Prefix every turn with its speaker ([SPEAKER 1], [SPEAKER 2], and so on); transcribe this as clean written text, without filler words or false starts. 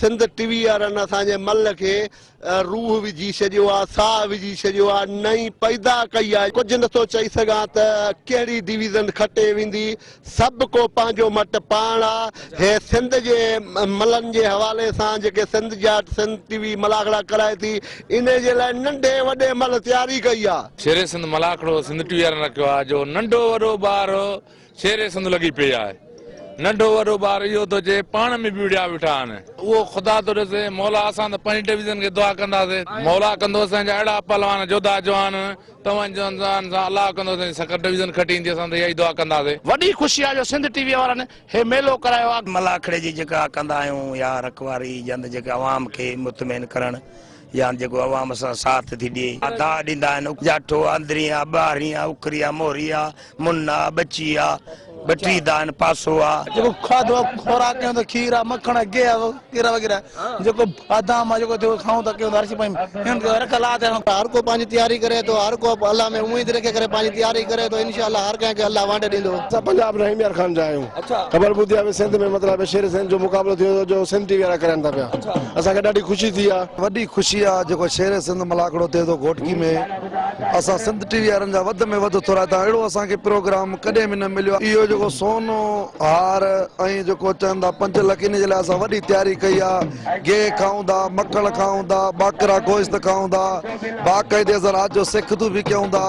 [SPEAKER 1] سنڌ ٽي V وارن اسان جي مل کي روح وجهي ڇڏيو آ، ساهه وجهي ڇڏيو آ، نئين پيدا ڪئي آ. ڪجهه نٿو چئي سگهان ته ڪهڙي ڊويزن کٽي ويندي، سڀ ڪو پنهنجو مٽ پاڻ آ. هي سنڌ جي ملن جي حوالي سان جيڪي سنڌ جا سنڌ ٽي وي ملاکڙا ڪرائي ٿي، انهي جي لاء ننڍي وڏي مل تياري ڪئي آ.
[SPEAKER 2] شير سنڌ ملاکڙو سنڌ ٽي وي وارن رکيو آ، جو ننڍو وڏو ٻار شير سنڌ لڳي پئي آهي. ننڍو وڏو ٻار اهو ٿو چئي پاڻ ۾ به وڙهيا ويٺا آهن. اهو خدا ٿو ڏسي. مولا اسان ته پنهنجي ڊويزن کي دعا ڪنداسين. مولا ڪندو اسان جا اهڙا پهلوان جوڌا جوان توهان جن سان الله ڪندو اسان جي سکر ڊويزن کٽي ايندي اسان ته اها ئي دعا ڪنداسين.
[SPEAKER 3] وڏي خوشي آهي جو سنڌ ٽي وي وارن هي ميلو ڪرايو آهي.
[SPEAKER 4] ملاکڙي جي جيڪا ڪندا آهيون يا رکواري جند جيڪا عوام کي مطمئن ڪرڻ يا جيڪو عوام سان ساٿ ٿي ڏئي. داء ڏيندا آهن جاٺو آ، اندرين آ، ٻاهرين آ، اکري آ، موري آ، من آ، ٻچي آ، ٻه ٽي داء آهن، پاسو آ.
[SPEAKER 5] جيڪو کاڌو آ، خوراڪ ڪيون ته کير آ، مکڻ آ، گيهه آ، وغيره وغيره، جيڪو بادام آ، جيڪو ٿيو کائون ٿا ڪيون ٿا هر شيء پنهنجي رکيل آ ته.
[SPEAKER 1] هر ڪو پنهنجي تياري ڪري ٿو، هر ڪو الله ۾ اميد رکي ڪري پنهنجي تياري ڪري ٿو، انشاء الله هر ڪنهن کي الله وانڍي ڏيندو.
[SPEAKER 6] اسان پنجاب رحيم يار خان جا آهيون. خبر ٻڌي آهي سنڌ ۾ مطلب شير سنڌ جو مقابلو ٿيو جو سنڌ ٽي وي وارا ڪرائن ٿا پيا، اسان کي ڏاڍي خوشي ٿي آهي.
[SPEAKER 7] وڏي خوشي آهي جيڪو شير سنڌ ملاکڙو ٿئي ٿو گهوٽڪي ۾. اسان سنڌ ٽي وي وارن جا وڌ ۾ وڌ ٿورائتا. اهڙو اسان کي پروگرام ڪڏهن به نه مليو. اهو جيڪو سون هار ۽ جيڪو چون ٿا 5 لک، ان جي لاءِ اسان وڏي تياري ڪئي آهي. گيهه کائون ٿا، مکڻ کائون ٿا، ٻاڪرا گوشت کائون ٿا، باقاعدي اسان رات جو سيکتون به ڪيون ٿا.